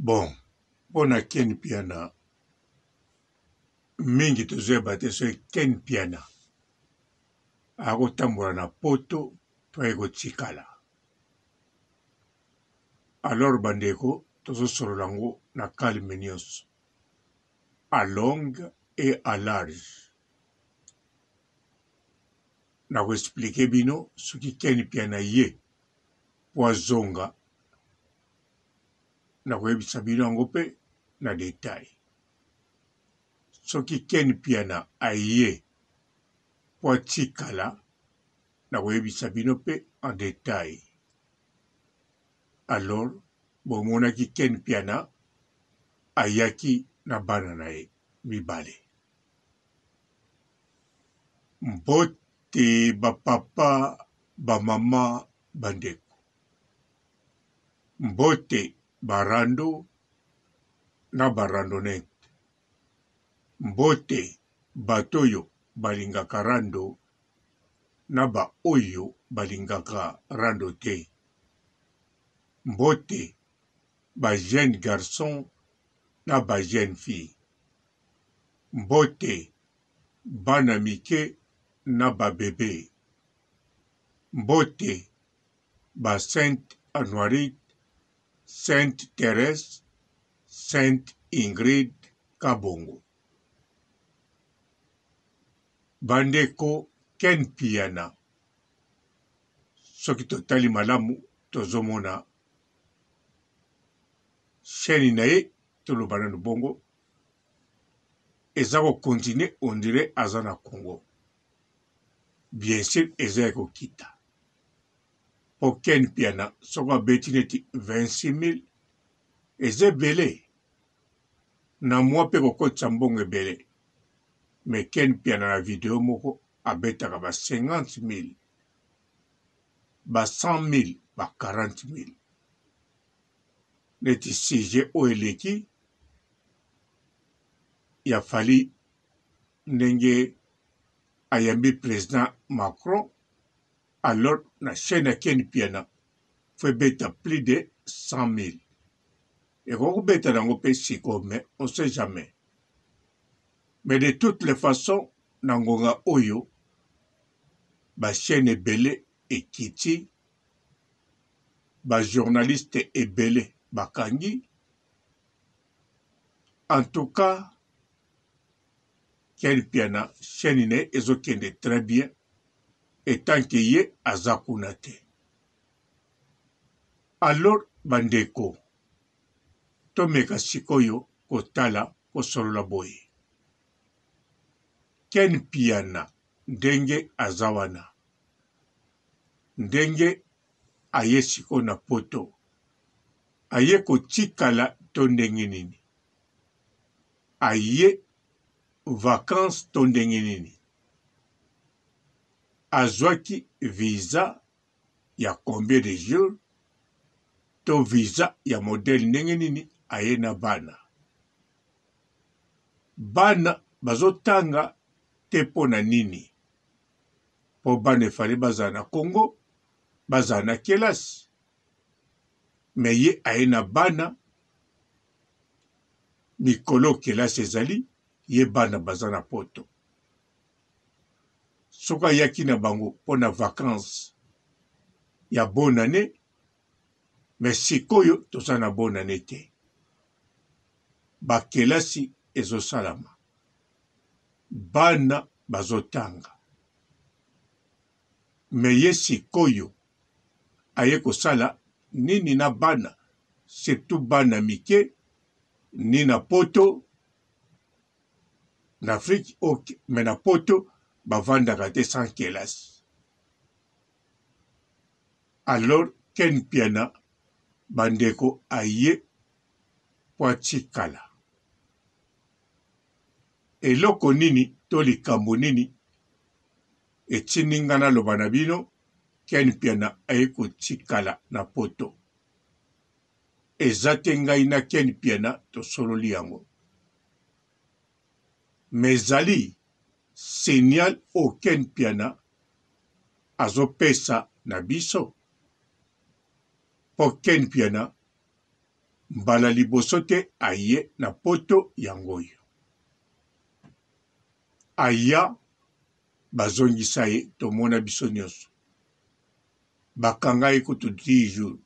Bon, mpo na Ken Mpiana, mingi tozoyeba te soki Ken Mpiana akotambola na poto to aye kotikala. Alors bandeko, tozosolola yango na calme nyonso, à longue et à large. Nako expliquer bino soki Ken Mpiana ye mpo azonga nakoyebisa bino yango mpe na detail. Soki Ken Mpiana aye mpo atikala nakoyebisa bino mpe en detail. Alors bomonaki Ken Mpiana ayaki na bana na ye mibale. Mbote ba papa, ba mama, ba ndeko. Mbote ba rando na ba randonnette. Mbote bato oyo balingaka rando na ba oyo balingaka rando te. Mbote ba jeunes garçons na ba jeunes filles. Mbote bana mike na ba bebe. Mbote ba Sainte Anuarite, Sainte Therèse, Sainte Ingrid Kabongo. Bandeko Ken Mpiana, soki totali malamu tozomona chaine na ye, toloba nanu bongo, eza ko continuer on dirait aza na Congo. Bien sur eza ya kokita. Po Ken Mpiana soki abeti neti 26000 eza ebele na mois pe kokotisa mbongo ebele mais Ken Mpiana na video moko abetaka ba 50000 ba 100000 ba 40000 neti sujet oyo eleki ya Fally ndenge ayambi president Macron alors na chaine ya Ken Mpiana faut ebeta plus de 100.000 ekoki kobeta nango pe sikoyo mais on sait jamais mais de toutes les façons na ngonga oyo ba chaine ebele ekiti ba journaliste ebele bakangi en tout cas Ken Mpiana chaine na ye ezo kende très bien etant que ye aza kuna te. Alors ba ndeko tomeka sikoyo kotala kosolola boye. Ken Mpiana ndenge aza wana ndenge aye sikoyo na poto aye kotikala to ndenge nini? Aye vacances to ndenge nini? Azwaki visa ya combien de jours to visa ya modèle ndenge nini aye na bana? Bana bazotanga te mpo na nini? Mpo bana efale bazala na Congo, bazala na kelasi. Mais ye aye na bana Mikolo kelasi ezali ye bana baza na poto. Soki ayaki na bango mpo na vacances ya bonne annee mais sikoyo toza na bonne annee te. Ba kelasi ezosalama, bana bazotanga mais ye sikoyo aye kosala nini na bana surtout bana mike ni na poto na Afrique ok mais na poto bavandaka te sans kelasi alors Ken Mpiana bandeko aye po atikala eloko nini to likambo nini etindi nga naloba na bino Ken Mpiana aye kotikala na poto eza te ngai na Ken Mpiana tosololi yango mais ezali signal oyo Ken Mpiana azopesa na biso po Ken Mpiana. Mbala liboso te aye na poto yango oyo. Aya bazongisa ye tomona biso nionso. Bakanga ye kutu 10 jours.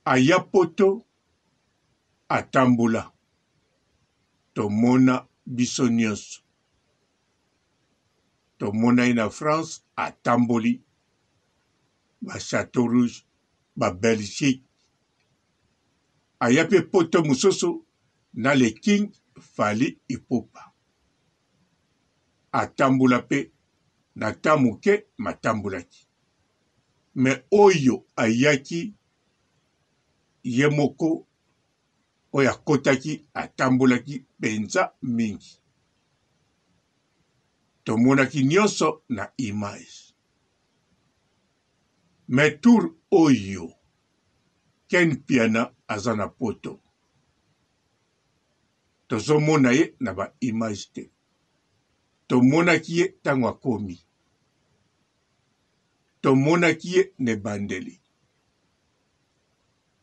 Aya poto atambola tomona biso nionso. Tomona ye na France atamboli ba chateau rouge ba Belgique aya pe poto mosusu na le king Fally Ipupa atambola pe na temps moke matambolaki mais oyo ayaki ye moko oyo akotaki atambolaki penza mingi tomonaki nionso na image. Mais tour oyo Ken Mpiana aza na poto tozo mona ye na ba image te tomonaki ye tango akomi tomonaki ye na ebandeli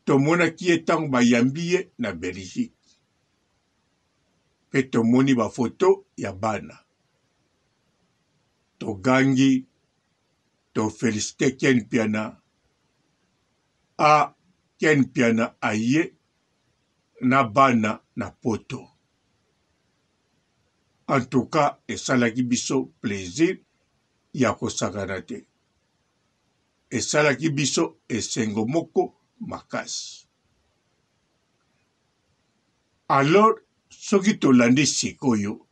tomonaki ye tango bayambi ye na Belgique pe tomoni ba photo ya bana togangi to felicite Ken Mpiana ah Ken Mpiana aye na bana na poto en tout cas esalaki biso plaisir ya kosakana te esalaki biso esengo moko makasi alors soki tolandi sikoyo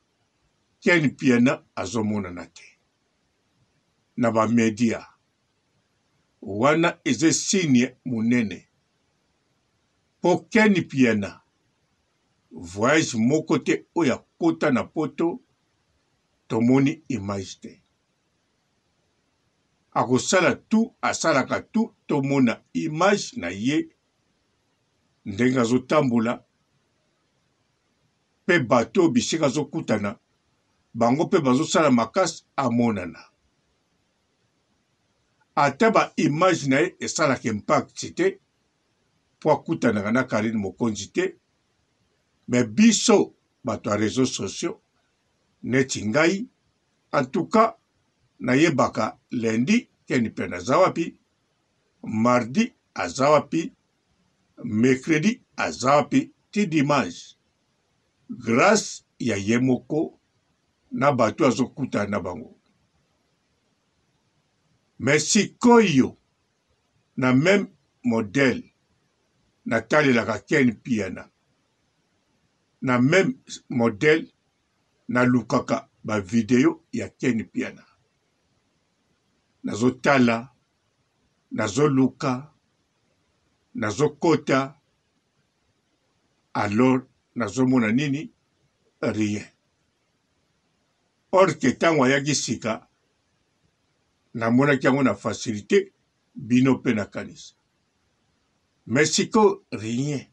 Ken Mpiana azomonana te na ba media wana eza signe munene po Ken Mpiana voyage moko te oyo akota na poto tomoni image te akosala tout asalaka tout tomona image na ye ndenge azotambola pe bato oyo bisika azokutana bango pe bazosala makasi amonana ata ba image na ye esalaka impact te po akutanaka na Carine Mokonzi te mais biso bato ya reseaux sociaux neti ngai en tout cas nayebaka lundi Ken Mpiana aza wapi mardi aza wapi mercredi aza wapi ti dimanche grace ya ye moko na bato azokutana na bango mais sikoyo na meme modèle natalelaka Ken Mpiana na meme modèle nalukaka ba video ya Ken Mpiana nazotala nazoluka nazokota alors nazomona nini rien or que ntango ayaki sika namonaki yango na facilité bino mpe nakanisa mais sikoyo rien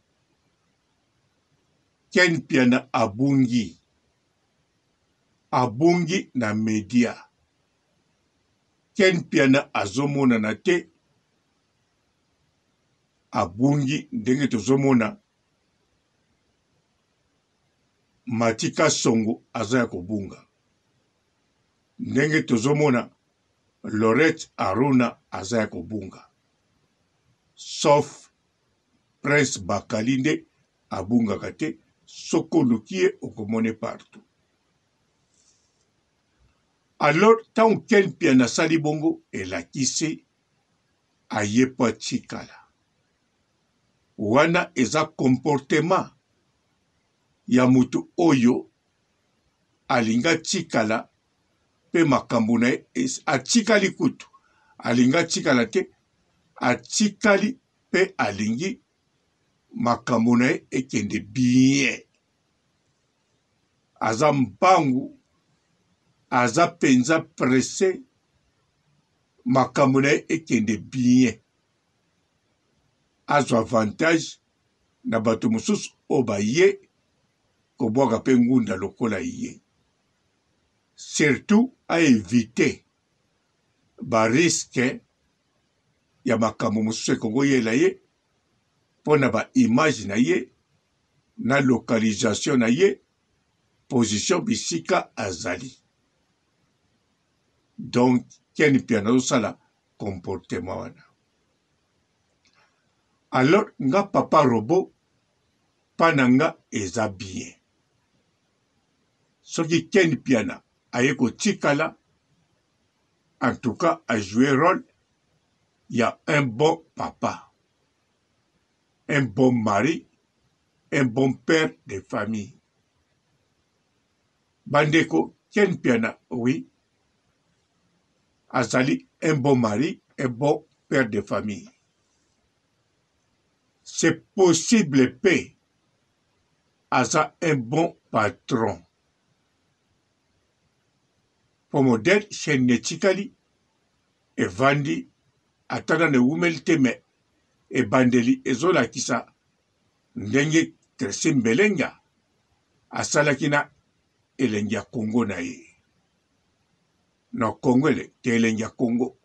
Ken Mpiana abungi abungi na media Ken Mpiana azomonana te abungi ndenge tozomona Mati Kasongo aza ya kobunga ndenge tozomona Lorette Aruna aza ya kobunga sauf Prince Bakali nde abungaka te soki oluki ye okomone partout. Alors ntango Ken Mpiana asali bongo elakisi aye po atikala. Wana eza comportement ya mutu oyo alingi atikala pe makambo na ye atikali kutu alingi atikala te atikali pe alingi makambo na ye ekende bien aza mbangu aza penza presse makambo na ye ekende bien azwa avantage na bato mosusu oyo baye kobwaka pe ngunda lokola ye surtout a eviter ba risque ya makambo mosusu ekoki koyela ye. mpo na ba image na ye na localisation na ye position bisika azali donc Ken Mpiana azosala comportement wana alors nga papa robot pa na nga eza bien soki Ken Mpiana aye kotikala en tout cas a jouer role ya un bon papa un bon mari un bon père de famille bandeko Ken Mpiana oui azali un bon mari un bon père de famille c'est possible pe aza un bon patron po modèle chaine etikali evandi ata nano ewumeli te mais ebandeli ezolakisa ndenge Tracy Mbelenga asalaki na elengi ya Congo na ye na Congo ele te elengi ya Congo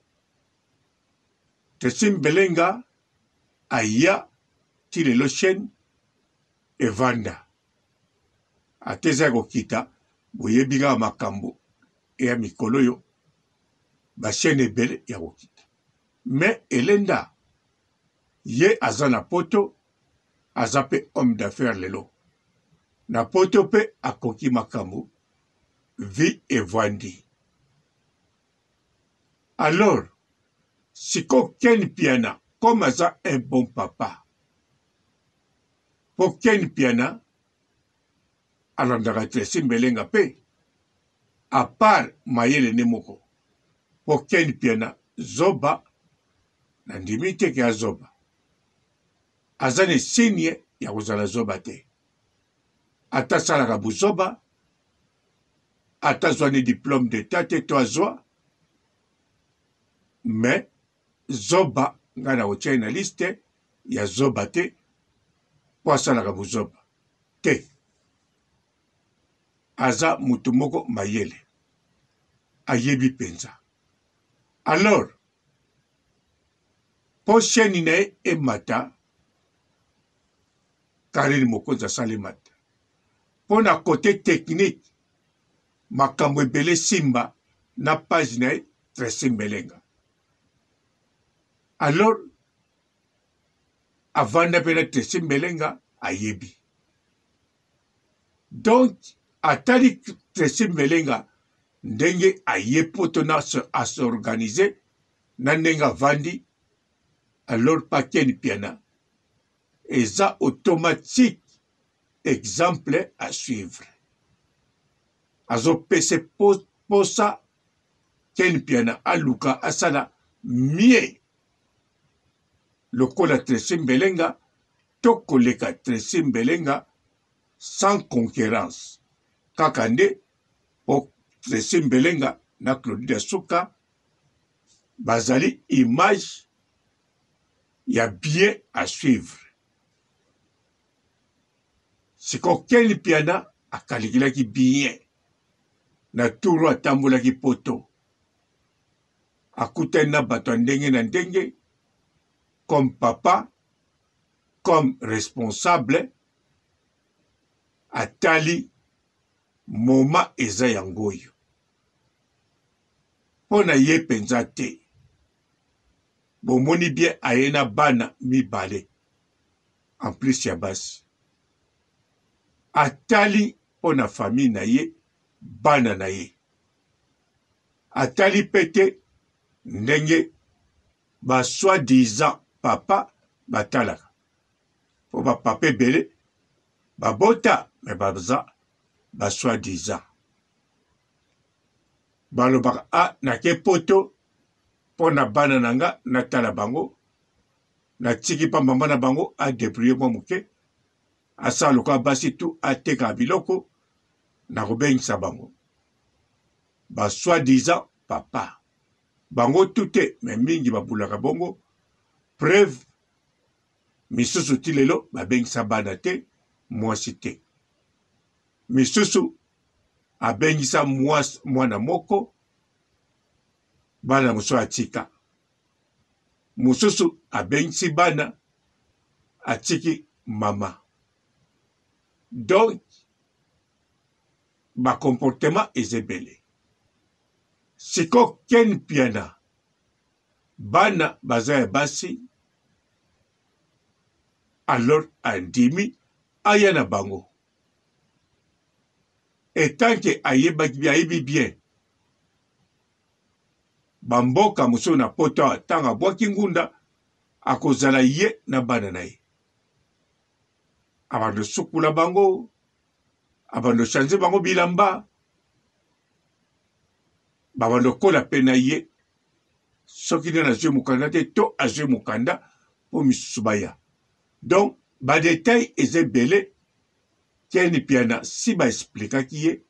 Tracy Mbelenga aya ti lelo chaine evanda ata eza ya kokita boyebi kaka makambo ya mikolo oyo ba chaine ebele ya kokita mais elenda ye aza na poto aza pe homme d'affaires lelo na poto pe akoki makambo vie evandi alors siko Ken Mpiana comme aza un bon papa po Ken Mpiana alandaka Tracy Mbelenga pe à part mayele ne moko po Ken Mpiana zoba na ndimi te ke azoba aza na signe ya kozala zoba te ata asalaka buzoba ata azwa ni diplome d'etat te to azwa mais zoba ngai nakotia ye na liste ya zoba te mpo asalaka buzoba te aza moto moko mayele ayebi mpenza alors mpo chaine na ye emata Carine Mokonzi asala emata mpo na cote technique makambo ebele simba na page na ye Tracy Mbelenga alors avanda mpe na Tracy Mbelenga ayebi donc atali Tracy Mbelenga ndenge aye poto na asorganize na ndenge avandi alors pa Ken Mpiana eza automatique exemple à suivre azopesa posa Ken Mpiana aluka asala mieux lokola Tracy Mbelenga to koleka Tracy Mbelenga sans concurrence kaka nde po Tracy Mbelenga na Claudine Suka bazali image ya bien à suivre. Siko Ken Mpiana akalikilaki bien na tour atambolaki poto akutani na bato ya ndenge na ndenge comme papa comme responsable atali moma eza yango oyo mpo na ye mpenza te bomoni bien aye na bana mibale en plus ya basi atali mpo na famille na ye bana na ye atali mpe te ndenge ba soit disant papa batalaka mpo ba papa ebele babota me baza ba soit disant balobaka a ah, nake poto mpo na bana na nga natala bango natiki mpa mama na bango adebrouille mwa moke asala lokola basi tu atekaka biloko nakobengisa bango ba soit disant papa bango tu te me mingi babulaka bongo preuve misusu ti lelo babengisa bana te mwasi te misusu abengisa mwana moko bana mosusu atika mosusu abengisi bana Atiki mama. Donc ba comportement eza ebele. Siko Ken Mpiana bana baza ya basi alors andimi aya na bango etant que ayebaki ayebi bien ba mboka mosusu na poto awa ntango abwaki ngunda akozala ye na bana na ye abanda osukula bango abanda ochange bango bilamba babanda okola mpe na ye soki nde nazwi mokanda te to azwi mokanda mpo misusu baya donc badetail eza ebele ken piana si baexplikaki ye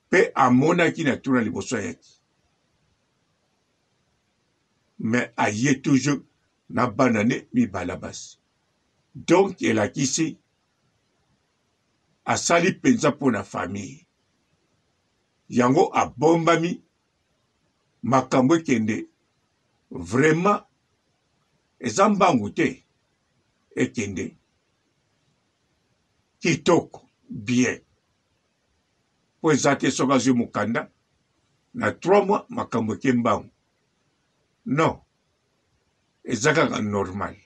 mpe amonaki na tuna liboso ayaki mais aye toujours na bana ne mibala basi donc elakisi asali mpenza mpo na famille yango abombami makambo ekende vraiment eza mbangu te ekende kitoko bien mpo eza te soki azwi mokanda na 3 mois makambo eke mbangu non eza kaka normal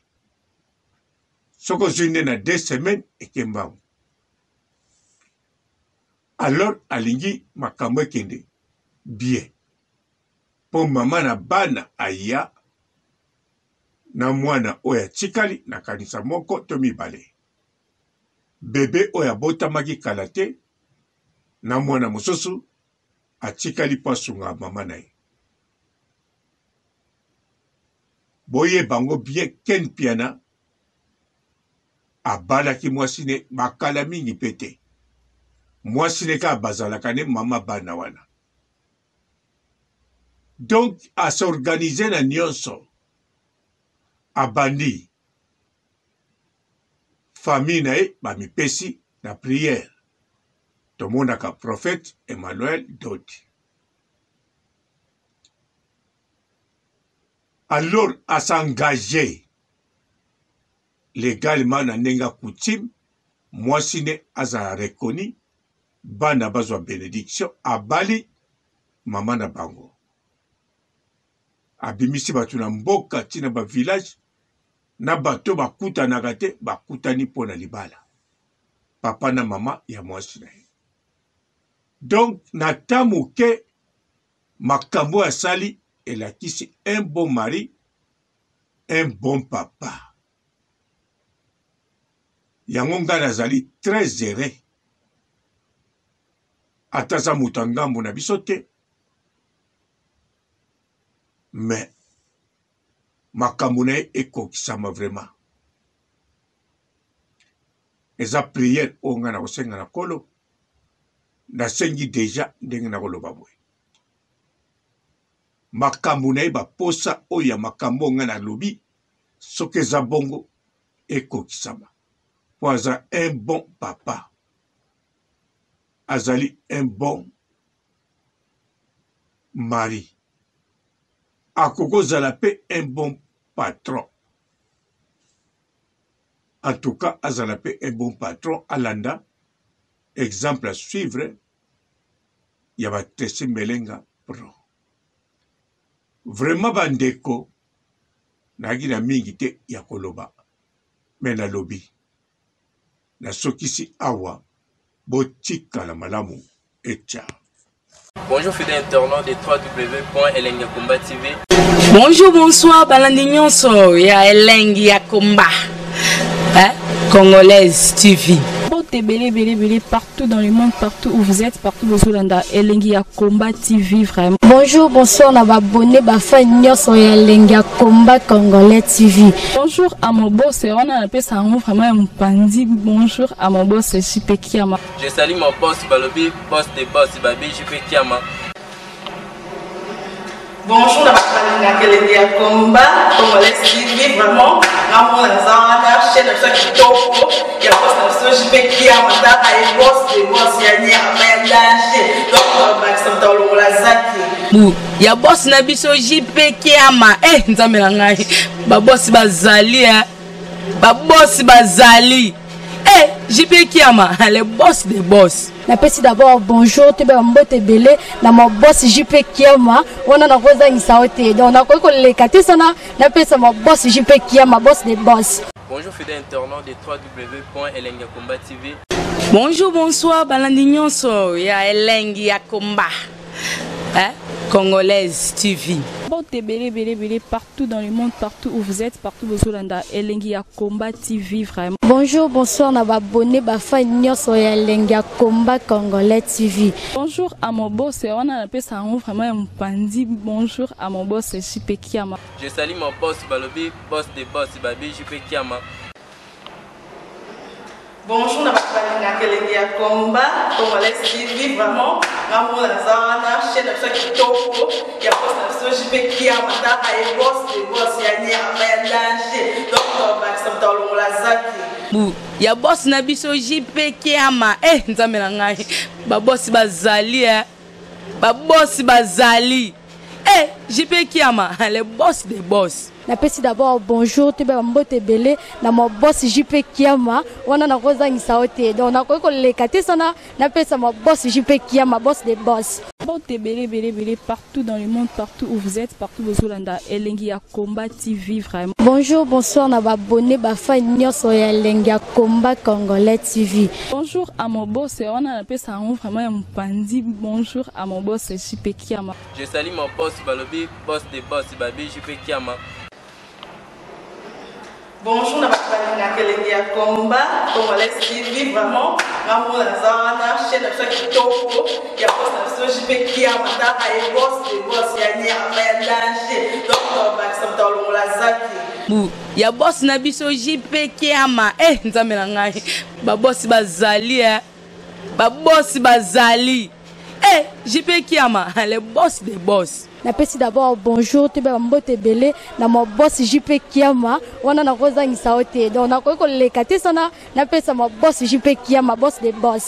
soki ozwi nde na 2 semaines eke mbangu alors alingi makambo ekende bien mpo mama na bana aya na mwana oyo atikali nakanisa moko to mibale bebe oyo abotamaki kala te na mwana mosusu atikali mpo asunga mama na ye boyeba yango bien ken piana abalaki mwasi ne bakala mingi mpe te mwasi ne kaka bazalaka ne mama bana wana donc asorganize na nyonso abandi famille na ye bamipesi na prière tomonaka prophète Emmanuel Dodi alors a s'engager legalement na ndenge ya coutume mwasi ne azala reconnu bana bazwa benediction abali mama na bango abimisi bato na mboka ti na ba village na bato bakutanaka te bakutani mpo na libala papa na mama ya mwasi na ye donc na ta moke makambo oyo asali elakisi un bon mari un bon papa yango ngai nazali très heureux ata aza moto ya ngambo na biso te mais makambo na ye ekokisama vraiment eza prière oyo ngai nakosenga na kolo nasengi deja ndenge nakoloba boye makambo na ye baposa oyo ya makambo oyo ngai nalobi soki eza bongo ekokisama mpo aza un bon papa azali un bon mari akoki kozala mpe un bon patron en tout cas azala mpe un bon patron alanda exemple à suivre ya ba Tracy Mbelenga pro vraiment bandeko nayaki na mingi te ya koloba me nalobi nasokisi awa botikala malamu echa Bonjour fidèles internautes de www.elengiyakomba TV. Bonjour, bonsoir, balandi nyonso ya Elengi ya Komba. Hein? Congolaise TV. Mbote ebele ebele ebele partout dans le monde, partout où vous êtes, partout bozolanda Elengi ya Combat TV vraiment. Bonjour, bonsoir na ba abonné ba fan nyonso ya Elengi ya Combat Congolais TV. Bonjour à mon boss, wana napesa yango vraiment ya mopanzi. Bonjour à mon boss JP Kiama. Je salue mon boss balobi boss de boss babi JP Kiama. Bonjour na bato balingaka elengi ya combat congolais TV vraiment ngamona naza wana chaîne na biso ya kitoko ya boss na biso JP Kiama tala ye boss de boss ya nyama ya danger donc bakisa moto alongola zaki bu ya boss na biso JP Kiama eh nzambe na ngai ba boss bazali eh. Ba boss bazali. Eh, JP Kiama, le boss des boss. Napesi d'abord bonjour toyeba mbote ebele na ma boss JP Kiama wana nakozangisa yo te donc nakoki koleka te sana napesa ma boss JP Kiama, boss des boss. Bonjour fidèles internautes de www.elengiyakomba TV. Bonjour, bonsoir, balandi nyonso ya Elengi ya Komba. Hein? Congolaise TV. Mbote ebele ebele ebele partout dans le monde, partout où vous êtes, partout bozolanda Elengi ya Combat TV vraiment. Bonjour, bonsoir na ba abonné, ba fan nyonso ya Elengi ya Combat Congolais TV. Bonjour à mon boss, wana napesa yango vraiment ya mopanzi. Bonjour à mon boss JP Kiama. Je salue mon boss balobi boss de boss babi JP Kiama. Bonjour na bato balingaka Elengi ya Combat Congolais TV, vraiment ngamona naza wana chaîne na biso ya kitoko ya boss na biso JP Kiama, taka ye boss de boss ya nyama ya danger, donc tobakisa moto alongola zaki Bu ya boss na biso JP Kiama. Eh, nzambe na ngai, ba boss bazali eh. Ba boss bazali. Eh, JP Kiama, le boss des boss. Napesi d'abord bonjour toyeba mbote ebele na ma boss JP Kiama wana nakozangisa yo te donc nakoki koleka te sana napesa ma boss JP Kiama, boss des boss. Mbote ebele ebele ebele partout dans le monde, partout où vous êtes, partout bozolanda Elengi ya Combat TV vraiment. Bonjour, bonsoir na ba abonné, ba fan nyonso ya Elengi ya Combat Congolais TV. Bonjour à mon boss, wana napesa yango vraiment ya mopanzi. Bonjour à mon boss JP Kiama. Je salue mon boss balobi boss de boss babi JP Kiama. Bonjour na bato balingaka Elengi ya Combat Congolais TV, vraiment ngamona naza wana chaîne na biso ya kitoko ya boss na biso JP Kiama, taka ye boss de boss ya nyama ya danger, donc tobakisa moto alongola zaki Bu ya boss na biso JP Kiama. Eh, nzambe na ngai, ba boss bazali eh. Ba boss bazali. Eh, JP Kiama, le boss des boss. Napesi d'abord bonjour toyeba mbote ebele na ma boss JP Kiama wana nakozangisa yo te donc nakoki koleka te sana napesa ma boss JP Kiama, boss des boss.